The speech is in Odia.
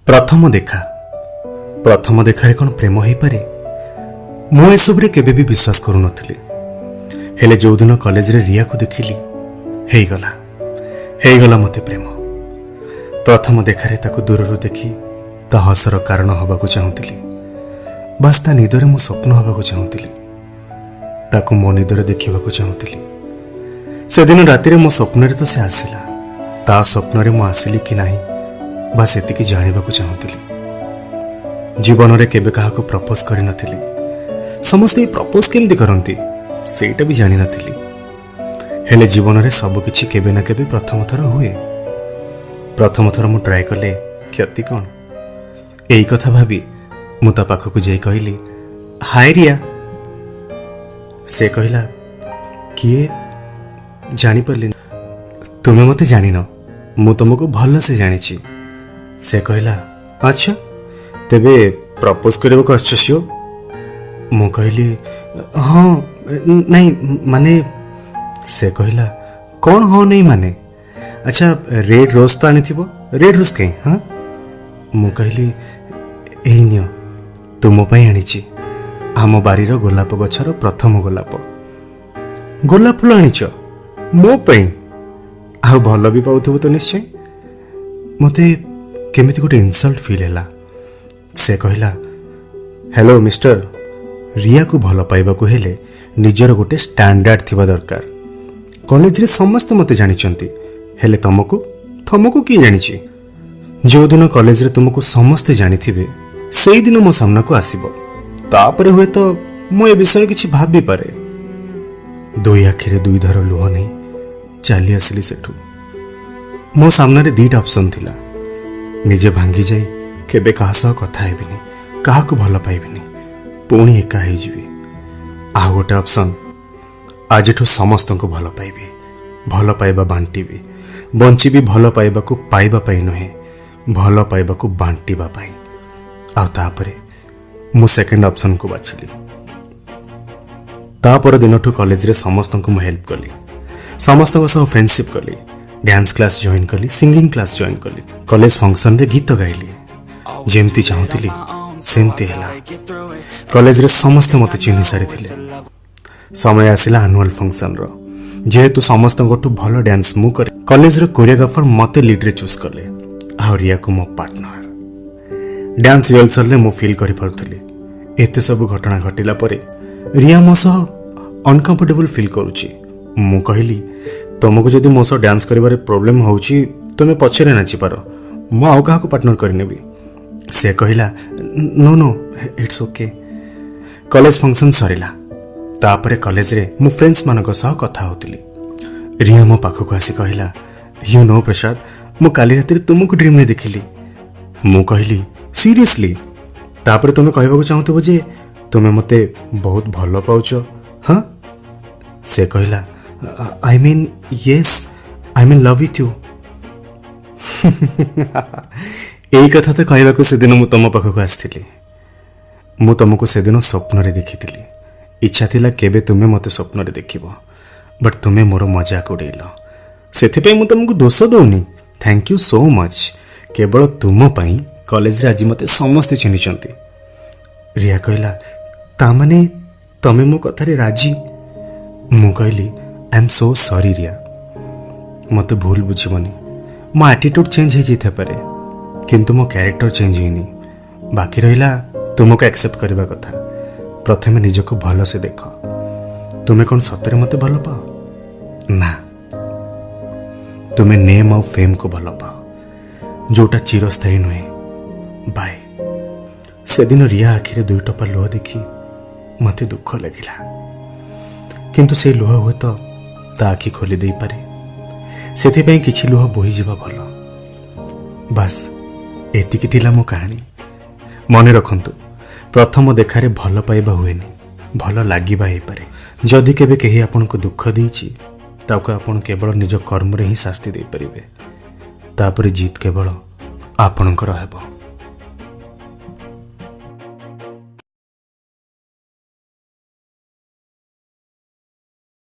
ପ୍ରଥମ ଦେଖା, ପ୍ରଥମ ଦେଖାରେ କ'ଣ ପ୍ରେମ ହେଇପାରେ? ମୁଁ ଏସବୁରେ କେବେ ବି ବିଶ୍ୱାସ କରୁନଥିଲି। ହେଲେ ଯୋଉଦିନ କଲେଜରେ ରିୟାକୁ ଦେଖିଲି, ହେଇଗଲା ହେଇଗଲା ମୋତେ ପ୍ରେମ। ପ୍ରଥମ ଦେଖାରେ ତାକୁ ଦୂରରୁ ଦେଖି ତା ହସର କାରଣ ହେବାକୁ ଚାହୁଁଥିଲି। ବାସ୍, ତା ନିଦରେ ମୁଁ ସ୍ୱପ୍ନ ହେବାକୁ ଚାହୁଁଥିଲି, ତାକୁ ମୋ ନିଦରେ ଦେଖିବାକୁ ଚାହୁଁଥିଲି। ସେଦିନ ରାତିରେ ମୋ ସ୍ୱପ୍ନରେ ତ ସେ ଆସିଲା, ତା ସ୍ୱପ୍ନରେ ମୁଁ ଆସିଲି କି ନାହିଁ, ବାସ୍ ଏତିକି ଜାଣିବାକୁ ଚାହୁଁଥିଲି। ଜୀବନରେ କେବେ କାହାକୁ ପ୍ରପୋଜ କରିନଥିଲି। ସମସ୍ତେ ଏଇ ପ୍ରପୋଜ କେମିତି କରନ୍ତି, ସେଇଟା ବି ଜାଣିନଥିଲି। ହେଲେ ଜୀବନରେ ସବୁକିଛି କେବେ ନା କେବେ ପ୍ରଥମ ଥର ହୁଏ। ପ୍ରଥମ ଥର ମୁଁ ଟ୍ରାଏ କଲେ କ୍ଷତି କ'ଣ? ଏଇ କଥା ଭାବି ମୁଁ ତା ପାଖକୁ ଯାଇ କହିଲି, "ହାଏ ରିୟା।" ସେ କହିଲା, "କିଏ? ଜାଣିପାରିଲିନି।" "ତୁମେ ମୋତେ ଜାଣିନ, ମୁଁ ତୁମକୁ ଭଲସେ ଜାଣିଛି।" ସେ କହିଲା, "ଆଚ୍ଛା, ତେବେ ପ୍ରପୋଜ କରିବାକୁ ଆସିଛ, ସିଓର?" ମୁଁ କହିଲି, "ହଁ, ନାଇଁ, ମାନେ।" ସେ କହିଲା, "କ'ଣ ହଁ ନାଇଁ ମାନେ? ଆଚ୍ଛା, ରେଡ୍ ରୋଜ୍ ତ ଆଣିଥିବ? ରେଡ୍ ରୋଜ୍ କାହିଁ? ହଁ?" ମୁଁ କହିଲି, "ଏଇ ନିଅ, ତୁମ ପାଇଁ ଆଣିଛି ଆମ ବାରିର ଗୋଲାପ ଗଛର ପ୍ରଥମ ଗୋଲାପ।" "ଗୋଲାପ ଫୁଲ ଆଣିଛ ମୋ ପାଇଁ? ଆଉ ଭଲ ବି ପାଉଥିବ ତ ନିଶ୍ଚୟ?" ମୋତେ କେମିତି ଗୋଟେ ଇନସଲ୍ଟ ଫିଲ୍ ହେଲା। ସେ କହିଲା, "ହ୍ୟାଲୋ ମିଷ୍ଟର, ରିୟାକୁ ଭଲ ପାଇବାକୁ ହେଲେ ନିଜର ଗୋଟେ ଷ୍ଟାଣ୍ଡାର୍ଡ ଥିବା ଦରକାର। କଲେଜରେ ସମସ୍ତେ ମୋତେ ଜାଣିଛନ୍ତି, ହେଲେ ତମକୁ କିଏ ଜାଣିଛି? ଯେଉଁଦିନ କଲେଜରେ ତୁମକୁ ସମସ୍ତେ ଜାଣିଥିବେ, ସେଇଦିନ ମୋ ସାମ୍ନାକୁ ଆସିବ। ତାପରେ ହୁଏତ ମୁଁ ଏ ବିଷୟରେ କିଛି ଭାବିପାରେ।" ଦୁଇ ଆଖିରେ ଦୁଇ ଧାର ଲୁହ ନେଇ ଚାଲି ଆସିଲି ସେଠୁ। ମୋ ସାମ୍ନାରେ ଦିଟା ଅପସନ୍ ଥିଲା। ନିଜେ ଭାଙ୍ଗି ଯାଇ କେବେ କାହା ସହ କଥା ହେବିନି, କାହାକୁ ଭଲ ପାଇବିନି, ପୁଣି ଏକା ହେଇଯିବି। ଆଉ ଗୋଟେ ଅପସନ୍, ଆଜିଠୁ ସମସ୍ତଙ୍କୁ ଭଲ ପାଇବି, ଭଲ ପାଇବା ବାଣ୍ଟିବି, ବଞ୍ଚିବି ଭଲ ପାଇବାକୁ ପାଇବା ପାଇଁ ନୁହେଁ, ଭଲ ପାଇବାକୁ ବାଣ୍ଟିବା ପାଇଁ। ଆଉ ତାପରେ ମୁଁ ସେକେଣ୍ଡ ଅପସନ୍କୁ ବାଛିଲି। ତାପର ଦିନଠୁ କଲେଜରେ ସମସ୍ତଙ୍କୁ ମୁଁ ହେଲ୍ପ କଲି, ସମସ୍ତଙ୍କ ସହ ଫ୍ରେଣ୍ଡସିପ୍ କଲି, ଡ୍ୟାନ୍ସ କ୍ଲାସ୍ ଜଏନ୍ କଲି, ସିଙ୍ଗିଂ କ୍ଲାସ୍ ଜଏନ୍ କଲି, କଲେଜ ଫଙ୍କସନରେ ଗୀତ ଗାଇଲି। ଯେମିତି ଚାହୁଁଥିଲି ସେମିତି ହେଲା। କଲେଜରେ ସମସ୍ତେ ମୋତେ ଚିହ୍ନି ସାରିଥିଲେ। ସମୟ ଆସିଲା ଆନୁଆଲ ଫଙ୍କସନର। ଯେହେତୁ ସମସ୍ତଙ୍କଠୁ ଭଲ ଡ୍ୟାନ୍ସ ମୁଁ କରେ, କଲେଜର କୋରିଓଗ୍ରାଫର ମୋତେ ଲିଡ୍ରେ ଚୁଜ୍ କଲେ ଆଉ ରିୟାକୁ ମୋ ପାର୍ଟନର। ଡ୍ୟାନ୍ସ ରିହର୍ସାଲରେ ମୁଁ ଫିଲ୍ କରିପାରୁଥିଲି, ଏତେ ସବୁ ଘଟଣା ଘଟିଲା ପରେ ରିୟା ମୋ ସହ ଅନକମ୍ଫର୍ଟେବଲ୍ ଫିଲ୍ କରୁଛି। ମୁଁ କହିଲି, "ତମକୁ ଯଦି ମୋ ସହ ଡ୍ୟାନ୍ସ କରିବାରେ ପ୍ରୋବ୍ଲେମ୍ ହେଉଛି, ତୁମେ ପଛରେ ନାଚିପାର, ମୁଁ ଆଉ କାହାକୁ ପାର୍ଟନର କରିନେବି।" ସେ କହିଲା, "No, no, it's okay." College function ସରିଲା। ତାପରେ କଲେଜରେ ମୁଁ ଫ୍ରେଣ୍ଡସ୍ମାନଙ୍କ ସହ କଥା ହେଉଥିଲି। ରିୟା ମୋ ପାଖକୁ ଆସି କହିଲା, "you know ପ୍ରସାଦ, ମୁଁ କାଲି ରାତିରେ ତୁମକୁ ଡ୍ରିମ୍ରେ ଦେଖିଲି।" ମୁଁ କହିଲି, "ସିରିୟସଲି? ତାପରେ ତୁମେ କହିବାକୁ ଚାହୁଁଥିବ ଯେ ତୁମେ ମୋତେ ବହୁତ ଭଲ ପାଉଛ, ହଁ?" ସେ କହିଲା, "I mean, yes, I'm in love with you." ଏଇ କଥା ତ କହିବାକୁ ସେଦିନ ମୁଁ ତମ ପାଖକୁ ଆସିଥିଲି। ମୁଁ ତମକୁ ସେଦିନ ସ୍ୱପ୍ନରେ ଦେଖିଥିଲି। ଇଚ୍ଛା ଥିଲା କେବେ ତୁମେ ମୋତେ ସ୍ୱପ୍ନରେ ଦେଖିବ, ବଟ୍ ତୁମେ ମୋର ମଜାକ ଉଡ଼େଇଲ। ସେଥିପାଇଁ ମୁଁ ତୁମକୁ ଦୋଷ ଦଉନି। Thank you so much. କେବଳ ତୁମ ପାଇଁ କଲେଜରେ ଆଜି ମୋତେ ସମସ୍ତେ ଚିହ୍ନିଛନ୍ତି। ରିୟା କହିଲା, "ତା ମାନେ ତମେ ମୋ କଥାରେ ରାଜି?" ମୁଁ କହିଲି, "I am so sorry Riya, ମୋତେ ଭୁଲ ବୁଝିବନି। ମୋ ଆଟିଟ୍ୟୁଡ୍ ଚେଞ୍ଜ ହେଇଯାଇଥାଇପାରେ, କିନ୍ତୁ ମୋ କ୍ୟାରେକ୍ଟର ଚେଞ୍ଜ ହେଇନି। ବାକି ରହିଲା ତୁମକୁ ଆକ୍ସେପ୍ଟ କରିବା କଥା। ପ୍ରଥମେ ନିଜକୁ ଭଲସେ ଦେଖ। ତୁମେ କ'ଣ ସତରେ ମୋତେ ଭଲ ପାଅ? ନା, ତୁମେ ନେମ୍ ଆଉ ଫେମ୍କୁ ଭଲ ପାଅ, ଯୋଉଟା ଚିରସ୍ଥାୟୀ ନୁହେଁ। ବାଏ।" ସେଦିନ ରିୟା ଆଖିରେ ଦୁଇ ଟୋପା ଲୁହ ଦେଖି ମୋତେ ଦୁଃଖ ଲାଗିଲା, କିନ୍ତୁ ସେ ଲୁହ ହୁଏତ ତା ଆଖି ଖୋଲି ଦେଇପାରେ। ସେଥିପାଇଁ କିଛି ଲୁହ ବୋହିଯିବା ଭଲ। ବାସ୍, ଏତିକି ଥିଲା ମୋ କାହାଣୀ। ମନେ ରଖନ୍ତୁ, ପ୍ରଥମ ଦେଖାରେ ଭଲ ପାଇବା ହୁଏନି, ଭଲ ଲାଗିବା ହେଇପାରେ। ଯଦି କେବେ କେହି ଆପଣଙ୍କୁ ଦୁଃଖ ଦେଇଛି, ତାକୁ ଆପଣ କେବଳ ନିଜ କର୍ମରେ ହିଁ ଶାସ୍ତି ଦେଇପାରିବେ। ତାପରେ ଜିତ୍ କେବଳ ଆପଣଙ୍କର ହେବ।